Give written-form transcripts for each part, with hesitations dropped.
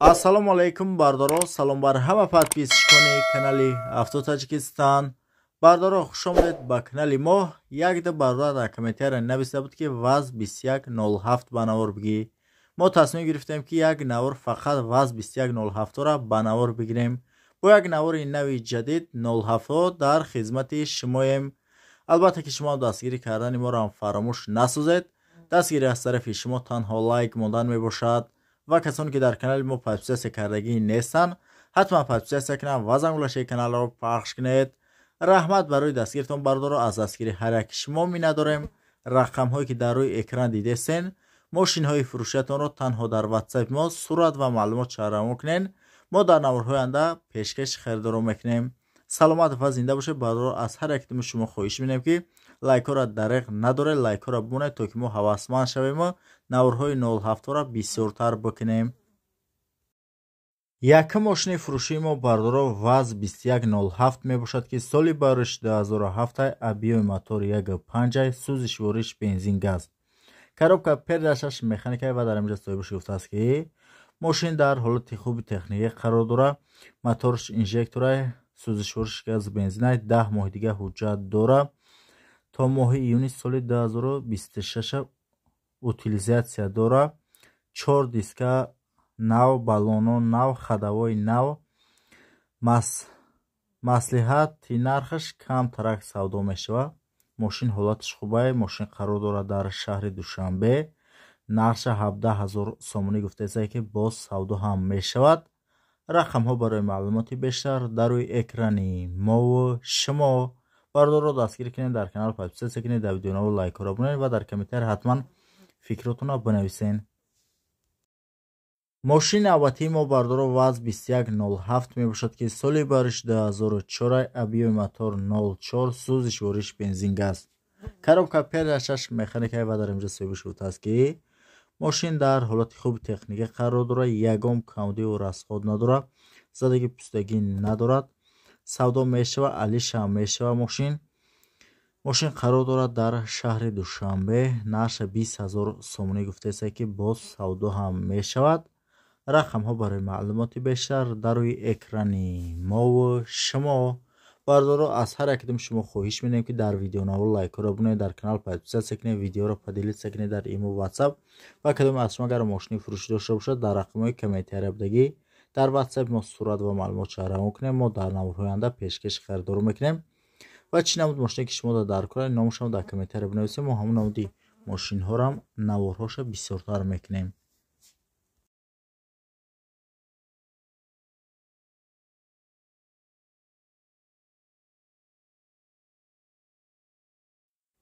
Ассалому алайкум бардоро, салом бар ҳама подписчикони канали Авто Таҷикистон. Бардоро, хуш омадед ба канали мо. Якда бародар дар комментария нависта буд, ки ВАЗ 2107 ба навор бигӣ. Мо тасмим гирифтем, ки як навор фақат ВАЗ 2107-ро ба навор бигирем. Бо як навори нави ҷадид 07 дар хизмати шумоем. Албатта ки шумо дастгирӣ кардани моро фаромӯш насозед. Дастгирӣ аз тарафи шумо танҳо лайк мондан мебошад. Ва касоне ки дар канали мо подписаться кардагӣ нестанд, ҳатман подписаться кунанд ва зангулашаи каналро пахш кунед. Раҳмат барои дастгиритон бардоро, аз дастгири ҳар яки шумо миннатдорем. Рақамҳое ки дар рӯи экран дидестен, мошинҳои фурӯшиятонро танҳо дар WhatsApp мо сурат ва маълумот равон кунед. Мо дар наворҳои оянда пешкаши харидоро мекунем. Саломат ва зинда бошед бардоро. Аз ҳар якитон шумо хоҳиш менем, ки лайкҳоро дареғ надоред, лайкҳоро бимонед, то ки мо ҳавасманд шавем ва наворҳои 07-ро бисёртар бикунем. Якум мошини фурӯшии мо бардоро ВАЗ 2107 мебошад, ки соли барош 2007, объёми мотор 1.5, сӯзишвориш бензин газ, коробка передачаш механика. Ва дар инҷа соҳибаш гуфтааст, ки мошин дар ҳолати хуби техникӣ қарор дорад, моторш инжектора, сӯзишвориш газ бензина, 10 моҳи дига ҳуҷҷат дорад, то моҳи июни соли 2026 утилизатсия дорад, 4 диска нав, баллоно нав, ходовой нав. Маслиҳати нархаш камтарак савдо мешавад. Мошин ҳолаташ хубае. Мошин қарор дорад дар шаҳри Душанбе. Нархша 17 000 сомонӣ гуфтаест, ки боз савдо ҳам мешавад. Рақамҳо барои маълумоти бештар дар рӯи экрани мову шумо. Бардорро дастгирӣ кунед, дар канал подписаться кунед, дар видеонаво лайкҳоро бунед ва дар комментария ҳатман фикротонро бинависед. Мошини навбатии мо бардоро ВАЗ 2107 мебошад, ки соли бариш 2004, объёми мотор 04, сӯзишвориш бензин газ, коробка передачаш механика. Ва дар инҷа соҳибаш гуфтааст, ки мошин дар ҳолати хуби техникӣ қарор дорад, ягон камбудиву расход надорад, задагӣ пустагӣ надорад. Савдо мешавад, алиша мешавад. Мошин қарор дорад дар шаҳри Душанбе. Нархша 20 000 сомонӣ гуфтааст, ки боз савдо ҳам мешавад. Рақамҳо барои маълумоти бештар дар рӯи экрани мову шумо. Бардоро, аз ҳар якидум шумо хоҳиш менем, ки дар видеонаво лайкҳоро бунед, дар канал подписаться кунед, видеоро поделиться кунед дар имо, WhatsApp. Ва кадоме аз шумо агар мошини фурӯшӣ дошта бошад, дар рақамҳои комментария будагӣ дар WhatsApp мо сурат ва маълумот равон кунем. Мо дар наворҳои оянда пешкаши харидоро мекунем. Ва чӣ намуд мошине ки шумо дар кора, номашам дар комментария бинависем, мо ҳамон намуди мошинҳорам наворҳоша бисёртар мекунем.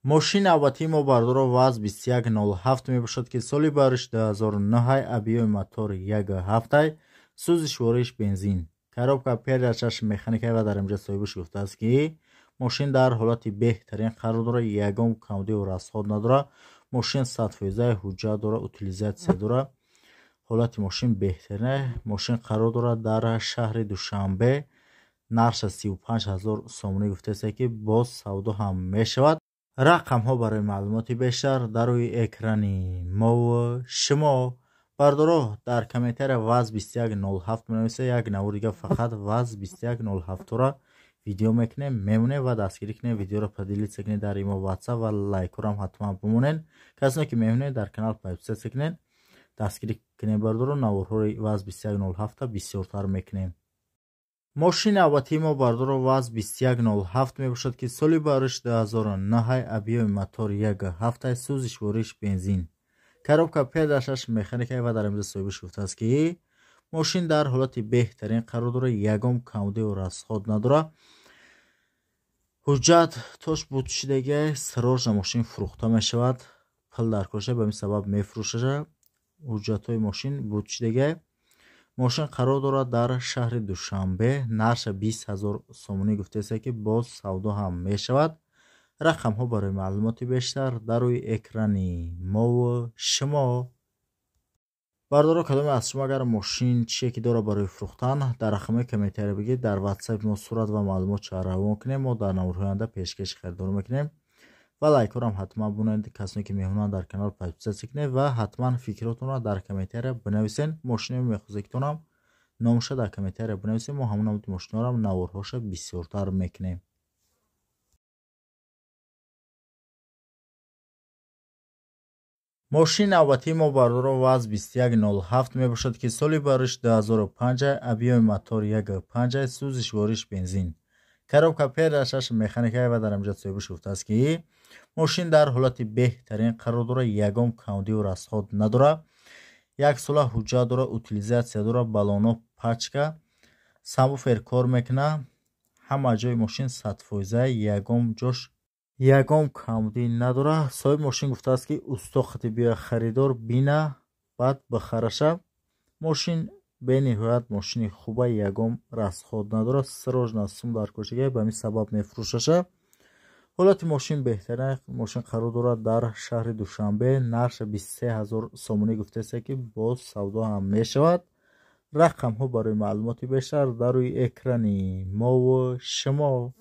Мошини навбатии мо бардоро ВАЗ 2107 мебошад, ки соли бариш 2009, объёми мотор 1.7, сӯзишвориш бензин, коробка передачаш механика. Ва дар инҷа соҳибаш гуфтааст, ки мошин дар ҳолати беҳтарин қарор дорад, ягон камбудиву расход надорад, мошин 100% ҳуҷҷат дорад, утилизатсия дорад, ҳолати мошин беҳтарин. Мошин қарор дорад дар шаҳри Душанбе. Нархша 35 000 сомонӣ гуфтааст, ки боз савдо ҳам мешавад. Рақамҳо барои маълумоти бештар дар рӯи экрани мову шумо. Бардоро, дар комментария ВАЗ 2107 менависа, як навор дига фақат ВАЗ 2107-ро видео мекунем, мемонем ва дастгирӣ кунем, видеоро поделиться кунед дар имо, WhatsApp ва лайкҳоро ҳатман бимонед. Касоне ки мемонед, дар канал подписаться кунед, дастгирӣ кунем. Бардоро, наворҳои ВАЗ 2107 бисёртар мекунем. Мошини навбатии мо бардоро ВАЗ 2107 мебошад, ки соли бариш 2009, объёми мотор 1.7, сӯзишвориш бензин, коробка передачаш механика. Ва дар инҷа соҳибаш гуфтааст, ки мошин дар ҳолати беҳтарин қарор дорад, ягон камбудиву расход надорад, ҳуҷҷат тош бутшидагӣ, срочно мошин фурӯхта мешавад, пул дар коша, ба ин сабаб мефурӯшаша. Ҳуҷҷатҳои мошин бутшидагӣ. Мошин қарор дорад дар шаҳри Душанбе. Нархша 20 000 сомонӣ гуфтааст, ки боз савдо ҳам мешавад. Рақамҳо барои маълумоти бештар дар рӯи экрани мову шумо. Бардоро, кадоме аз шумо агар мошин чие ки дорад барои фурӯхтан, дар рақамҳои комментария бигӯед, дар WhatsApp мо сурат ва маълумот равон кунем, мо дар наворҳои оянда пешкаши харидоро мекунем. Ва лайкҳоро ҳатман бунед, касоне ки меҳмонанд, дар канал подписаться кунед ва ҳатман фикротонро дар комментария бинависед. Мошинои мехозагитонам. Номша дар комментария бинависем, мо ҳамон намуди мошиноро наворҳоша бисёртар мекунем. Мошини навбатии мо, бародаро, ВАЗ 2107 мебошад, ки соли бариш 2005, объёми мотор 1,5, сӯзишвориш бензин, коробка передачаш механика. Ва дар инҷа соҳибаш гуфтааст, ки мошин дар ҳолати беҳтарин қарор дорад, ягон камбудию расход надорад, як сола ҳуҷҷат дорад, утилизация дорад, баллоно пачка, сабвуфер кор мекунад, ҳама ҷои мошин 100%, ягон ҷош ягон камбудӣ надорад. Соҳиби мошин гуфтааст, ки усто хати биёя, харидор бина, баъд бихараша. Мошин бениҳоят мошини хуба, ягон расход надорад, срочно сум дар кошига, ба ҳамин сабаб мефурӯшаша. Ҳолати мошин беҳтарин. Мошин қарор дорад дар шаҳри Душанбе, нархша 23 000 сомонӣ гуфтааст, ки боз савдо ҳам мешавад. Рақамҳо барои маълумоти бештар дар рӯи экрани мову шумо.